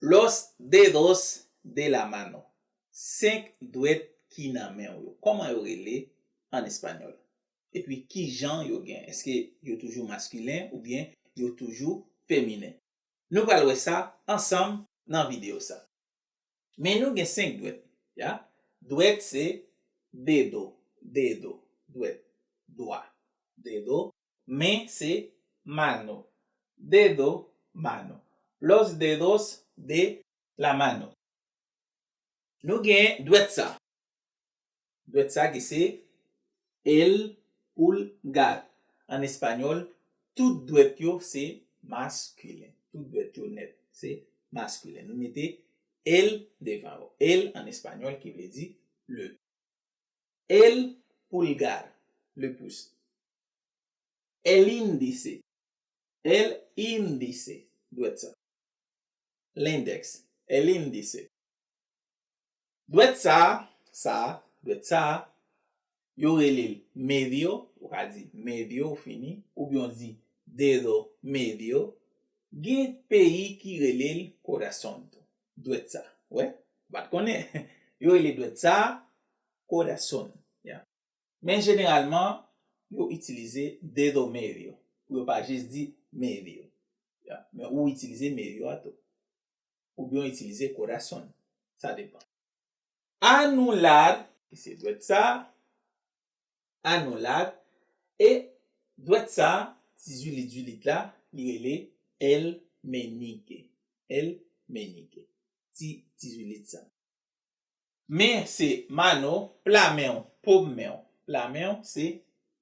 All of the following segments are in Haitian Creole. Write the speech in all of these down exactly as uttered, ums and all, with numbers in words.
Los dedos de la mano. Senk dwèt ki nan men w yo. Kòman yo rele an espanyòl? Epi ki jan yo gen? Èske yo toujou maskilen oubyen yo toujou feminen? Nou pral wè sa ansanm nan videyo sa. Men nou gen senk dwèt, ya. Dwèt se dedo, dedo, dwèt, dwa, dedo. Men se mano, dedo, mano. Los dedos de la mano. Nou gen dwèt sa. Dwèt sa ki se el pulgar. An espanyòl, tout dwèt yo se maskilen. Tout dwèt yo nèt se maskilen. Nou mete el devan yo. El an espanyòl ki vle di le. El pulgar, le pouce. El índice. El índice, dwèt sa. L'index, el índice. Dwèt sa, sa, dwèt sa, yo rele l medio, ou ka di medio, ou fini, oubyen w di dedo medio. Gen peyi ki rele l corazón tou. Dwèt sa, wè, ou pa t konnen. Yo rele dwèt sa corazón, ya. Men jeneralman, yo itilize dedo medio, pou yo pa jis di medio. Ya, men ou itilize medio a tou. Oubyen w itilize corazón. Sa depan. Anular, ki se dwèt sa, anular, e dwèt sa, ti zwilit zwilit la, li rele el meñique. El meñique. Ti, ti zwilit sa. Men se mano, pla men w, pom men w. Pla men w se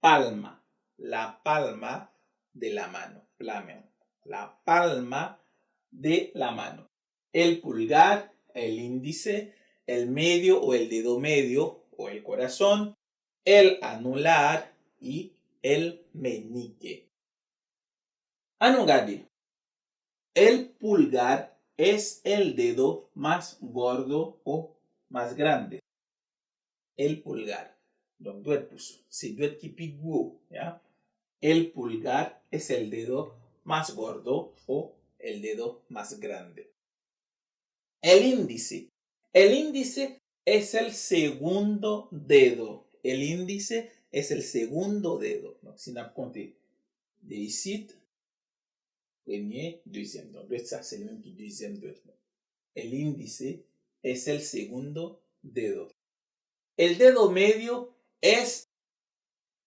palma, la palma de la mano. Pla men w, la palma de la mano. El pulgar, el índice, el medio o el dedo medio o el corazón, el anular y el meñique. Ann nou gade. El pulgar es el dedo más gordo o más grande. El pulgar. Donk, dwèt pous. Se dwèt ki pi gwo, ya. El pulgar es el dedo más gordo o el dedo más grande. El índice. El índice es el segundo dedo. El índice es el segundo dedo. Donk, si n ap konte de isit, premye, dezyèm. Donk, dwèt sa, se li menm ki dezyèm dwèt mwen. El índice es el segundo dedo. El dedo medio es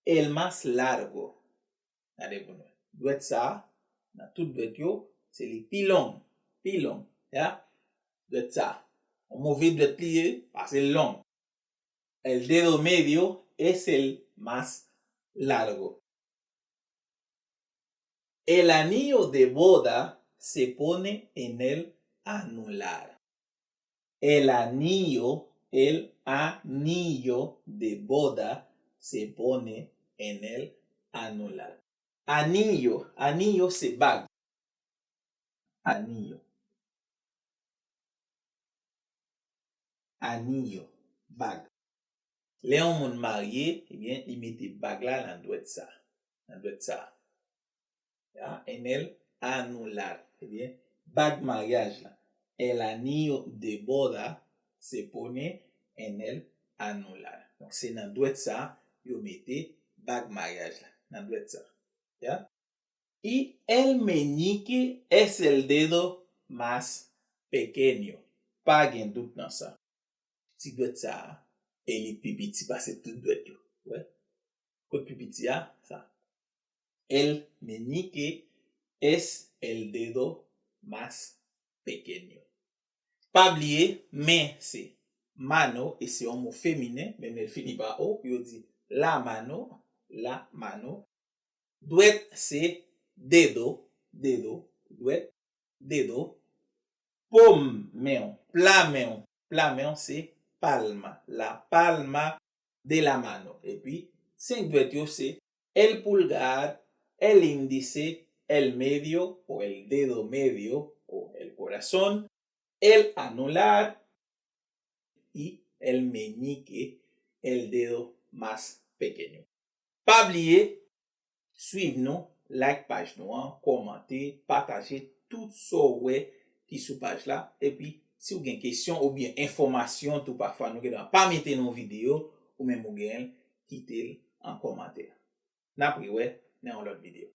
el más largo. Gade pou nou. Dwèt sa, nan tout dwèt yo, se li pi long. Pi long, ya. Dwèt sa, yon move dwèt li ye, paske l long. El dedo medio es el más largo. El anillo de boda se pone en el anular. El anillo, el anillo de boda se pone en el anular. Anillo, anillo se bag. Anillo. Anillo, bag. Lè yon moun marye, ebyen, li mete bag la nan dwèt sa. Nan dwèt sa. Ya, en el anular. Ebyen, bag maryaj la. El anillo de boda se pone en el anular. Donk, se nan dwèt sa yo mete bag maryaj la. Nan dwèt sa. Ya. Y el meñique es el dedo más pequeño. Pa gen dout nan sa. Ti dwèt sa a, e li pi piti pase tout dwèt yo. Wè? Kot pi piti a? Sa. El meñique es el dedo más pequeño. Pa bliye, men se mano, e se yon mo feminen, menm lè l fini pa o, yo di la mano, la mano. Dwèt se dedo, dedo, dwèt, dedo. Pom men w, pla men w, pla men w se palma, la palma de la mano. Epi, senk dwèt yo se el pulgar, el índice, el medio o el dedo medio o el corazón, el anular y el meñique, el dedo más pequeño. Pa bliye, swiv nou, like paj nou an, kòmante, pataje tout sa w wè ki sou paj la. Epi, si w gen kesyon oubyen enfòmasyon tou, pafwa nou gentan pa mete nan videyo, ou menm ou genyen l, kite l an kòmantè. N ap rewè nan yon lòt videyo.